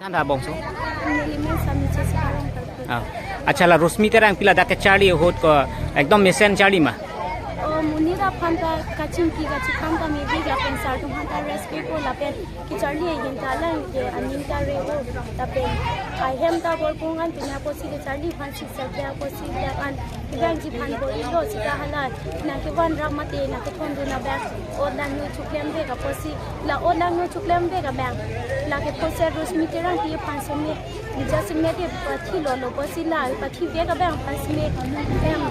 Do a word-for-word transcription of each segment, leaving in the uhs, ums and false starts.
Than tha bongso. Neli men Sami Jessica Rongtalpi. Ah. Achala Rosmi Terangpi ladak kecharli ahut ko ekdom mesen charli ma? Oh, monit aphan ta kachingki kachephan ta mebik lapen sar atum aphan ta respect ko lapen kecharli ahin ta lang ke aning ta re-o lapen ahem ta bor pung an punya apotsi kecharli aphan sisa ke apotsi lapen kevangji aphan bor-ilo sita hala nangkevan ram mate nangkethondun abang o nangno chuklemvek apotsi la o nangno chuklemvek abang la ke poser Rosmi Terangpi aphan seme nija seme de pathilolo apotsi la pathivek abang aphan seme em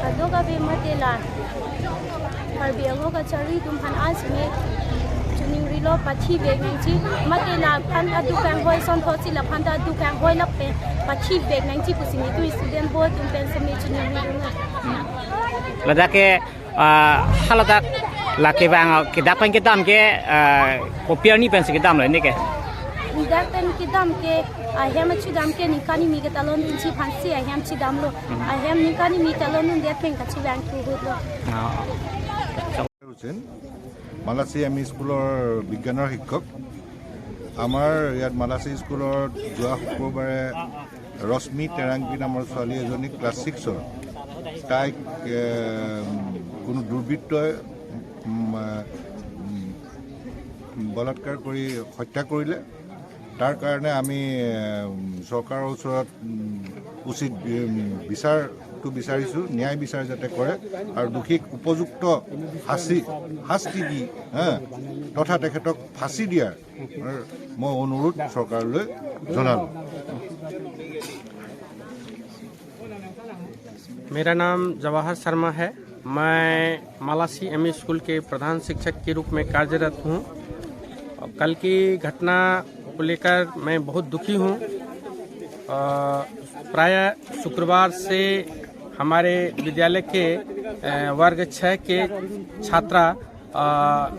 kadokave mate la Karbi Anglong kachari atum aphan an seme chuningrilo pathivek nangji mate laphan ta dukang hoi son thosi laphan ta dukang hoi lapen pathivek nangji pusi nelitum student board atum pen seme chuningrilo. Ladak ke, ah, haladak la kevang, ah, kedak pen kedam ke, ah, kopi arni pensi kedamlo ini ke? Dak pen kedam ke ahem chedam ke ningkan kimi ketalondunji aphansi ahem chedamlo. Hmm. Ahem ningkan kimi talondundet pen kachevang ahutlo. Ah. Hossain, মালাচী M E স্কুলৰ বিজ্ঞানৰ শিক্ষক। আমাৰ ইয়াত মালাচী স্কুলত যোৱা শুক্ৰবাৰে ৰশ্মি তেৰাংপী নামৰ ছোৱালী এজনী ক্লাছ ছিক্সৰ, তাইক, এ, কোনো দুৰ্বৃত্তই, উম, উম, বলাৎকাৰ কৰি হত্যা কৰিলে। তাৰ কাৰণে আমি, উম, চৰকাৰৰ ওচৰত, উম, উচিত, উম, বিচাৰটো বিচাৰিছোঁ, ন্যায় বিচাৰ যাতে কৰে আৰু দোষীক উপযুক্ত শাস্তি, শাস্তি দি, হা, তথা তেখেতক ফাঁচী দিয়াৰ মই অনুৰোধ চৰকাৰলৈ জনালোঁ। मेरा नाम जवाहर शर्मा है। मैं मालासी एमई स्कूल के प्रधान शिक्षक के रूप में कार्यरत हूँ। और कल की घटना को लेकर मैं बहुत दुखी हूँ। अ, प्रायः शुक्रवार से हमारे विद्यालय के, अ, वर्ग छः के छात्रा अ,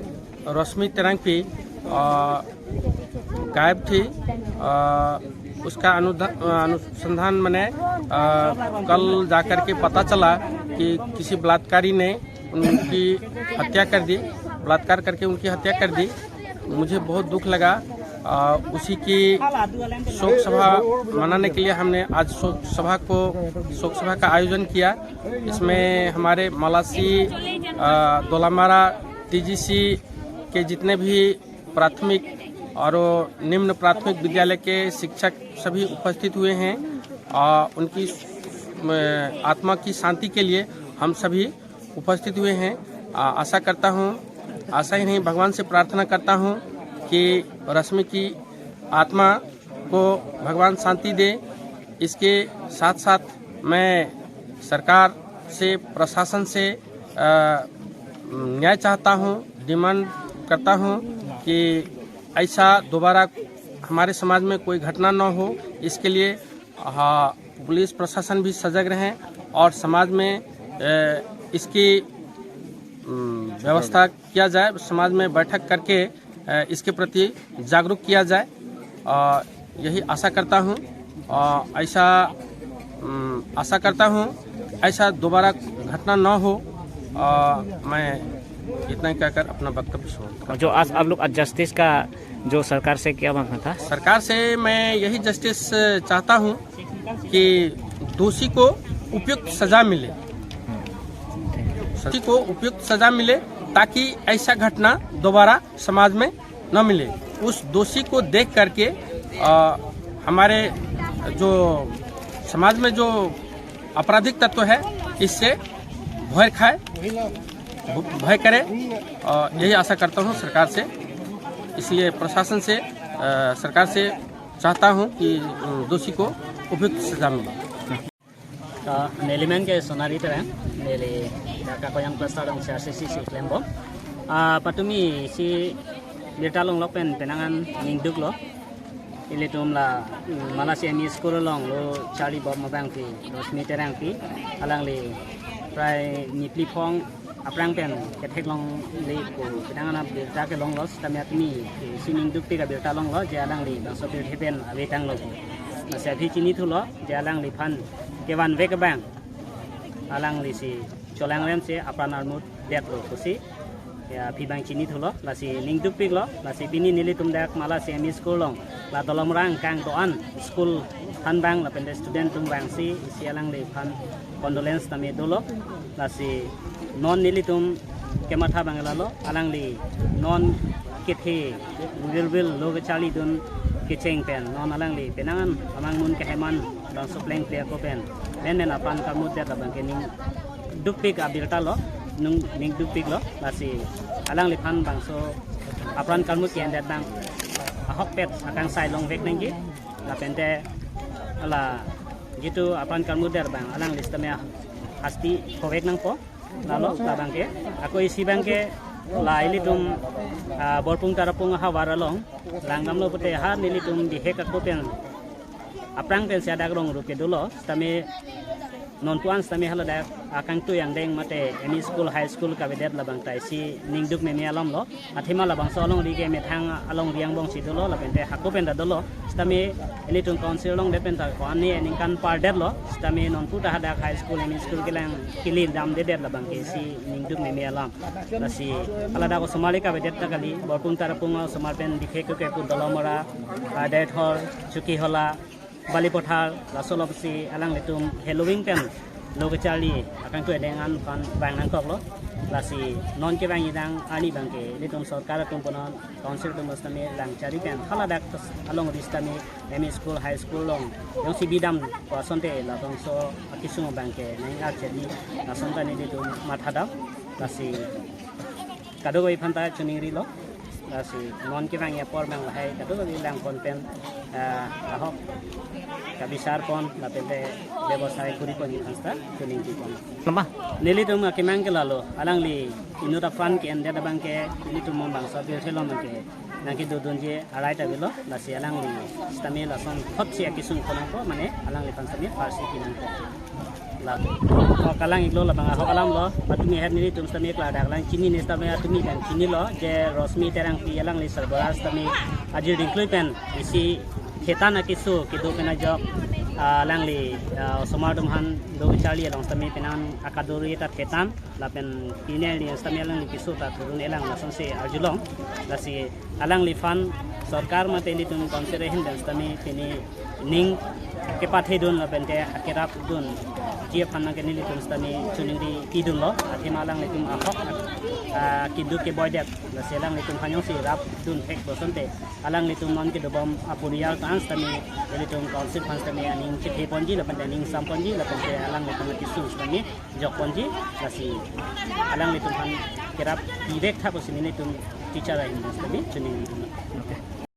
रश्मि तेरंगपी, अ, गायब थी। अ, उसका अनुधा-, अ, अनुसंधान मैंने, अ, कल जाकर के पता चला कि किसी बलात्कारी ने उनकी हत्या कर दी, बलात्कार करके उनकी हत्या कर दी। मुझे बहुत दुख लगा। अ, उसी की शोक सभा मनाने के लिए हमने आज शोक सभा को, शोक सभा का आयोजन किया। इसमें हमारे मलासी, अ, दोलामारा टीजीसी के जितने भी प्राथमिक और निम्न प्राथमिक विद्यालय के शिक्षक सभी उपस्थित हुए हैं। अ, उनकी, अ, आत्मा की शांति के लिए हम सभी उपस्थित हुए हैं। अ, आशा करता हूँ, आशा ही नहीं, भगवान से प्रार्थना करता हूँ कि रश्मि की आत्मा को भगवान शांति दे। इसके साथ साथ मैं सरकार से, प्रशासन से, अ, न्याय चाहता हूँ, डिमांड करता हूँ कि ऐसा दोबारा हमारे समाज में कोई घटना न हो, इसके लिए, हाँ, पुलिस प्रशासन भी सजग रहें और समाज में, ए, इसकी, उम, व्यवस्था किया जाए, समाज में बैठक करके, ए, इसके प्रति जागरूक किया जाए। और यही आशा करता हूँ, और ऐसा, उम, आशा करता हूँ ऐसा दोबारा घटना न हो। और मैं इतना ही कहकर अपना वक्तव्य समाप्त करता हूँ। जो आज आप लोग आज जस्टिस का जो सरकार से क्या मांगना था? सरकार से मैं यही जस्टिस चाहता हूँ कि दोषी को उपयुक्त सजा मिले, दोषी को उपयुक्त सजा मिले, ताकि ऐसा घटना दोबारा समाज में न मिले। उस दोषी को देख करके, अ, हमारे जो समाज में जो आपराधिक तत्व है, इससे भय खाए, भ-, भय करे। अ, यही आशा करता हूँ सरकार से, इसलिए प्रशासन से, अ, सरकार से चाहता हूँ कि, अ, दोषी को उपयुक्त सजा मिले। Uh, neli men ke Sonari Terang, neli Kakoyang Cluster along C R C C si klembom. Uh, patumi si birta longlok pen penang an ningduklo. Ilitum la, mm, Malasi M E School along lo charli bom abangpi, Rosmi Terangpi, alangli prai niphli phong aphrang pen ketheklongle pu penang an birta kelonglo, sitame atumi si ningdukpik abirta longlo, je alangli bangso pirthe pen avetanglo pu. Lasi aphi chinithulo, je alangliphan kevanvek abang alangli si cholangrem si apran armut detlo pusi, ya, aphi abang chinithulo, lasi ningdukpiklo. Lasi pini nelitum dak Malasi M E School along la Dolamara angkang do-an school aphan abang lapen student atum abang si, si alangliphan condolence tame dolo. Lasi non nelitum kematha abang lalo, alangli non kethe, vilvil lo kecharlidun kecheng pen, non alangli penang an amang mun keheman bangso plengple ako pen, menmen apran karmut det abang ke ningdukpik abirta lo, nung ningdukpiklo. Lasi alangliphan bangso apran karmut ke-endet abang ahokpet akangsai longvek nangji, lapente la jitu apran karmut det abang alangli sitame hasti khovek nangpo. Lalo labang ke, ako isi abang ke, la ilitum, ah, Borpung Tarapung ahavar along langdamlo pute ha nelitum bihek ako pen aphrang pen si adak rong rup ke dolo, sitame non puan sitame haladak akangtui angdeng mate M E school, high school kavedet labang ta isi ningduk meme alam lo. Athema labangso alongri ke methang alongri angbong si dolo, lapente hako pen ta dolo. Sitame ilitum council along det pen ta ko-an ni ningkan par detlo. Sitame nonpu ta hadak high school, M E school kelang kili damdedet labang ke isi ningduk meme alam. Lasi haladak osomar le kavedet ta kali, Borpung Tarapung osomar pen dikhe ke ke pu Dolamara, ah, Deithor, Chokihola, Balipathar, laso along si alanglitum heloving pen lo kecharli akangtui angdeng an aphan vang nangkoklo. Lasi non kevang idang ani abang ke ilitum sorkar atum punon council atum sitame lang chari pen haladak alongri sitame M E school, high school along jongsi bidam ko asonte labangso akesung abang ke nang-archedi, lason ta nelitum mathadam. Lasi kadokave aphan ta choningrilo. Lasi non kevang apor abang lahai kadokave langpon pen, ah, ahok kabisar pon lapente bebosai kuri pon aphan ta choningri pon. Nama? Nelitum akemang ke lalo, alangli inut apran ke-endet abang ke nelitum non bangso birthe along ke nangkedodunji arai ta avelo. Lasi alangli sitame lason thotsi akesung ko nangpo, mane alangliphan sitame pharsi pi nangpo. La, ahok kalang-iklo labang ahok alam lo, patumi aher nelitum sitame klardak lang chinine sitame atumi abang chinilo, je Rosmi Terangpi alangli Sarbara sitame ajir dingklui pen isi thetan akeso kedo pen ajok, ah, alangli, ah, osomar atum aphan lo kecharli along sitame penang akadori ta thetan lapen pine ni sitame alangli keso ta thurun-e lang lasonsi arjulong. Lasi alangliphan sorkar mate ilitum council ahin pen sitame pini ning kepathedun lapente akerapdunji aphan nang ke nelitum sitame choningri pidunlo. Athema alanglitum ahok, ah, keduk keboidet, lasi alanglitum aphan jongsi rapdun thek pu asonte alanglitum non kedobom aporiyal ta-an sitame ilitum council aphan sitame aning chethe ponji lapente aning sam ponji lapente alanglitum akesung sitame jok ponji, lasi alanglitum aphan kerap pivek tha pusi nelitum teacher ahin pen sitame choningri pidun. Okay.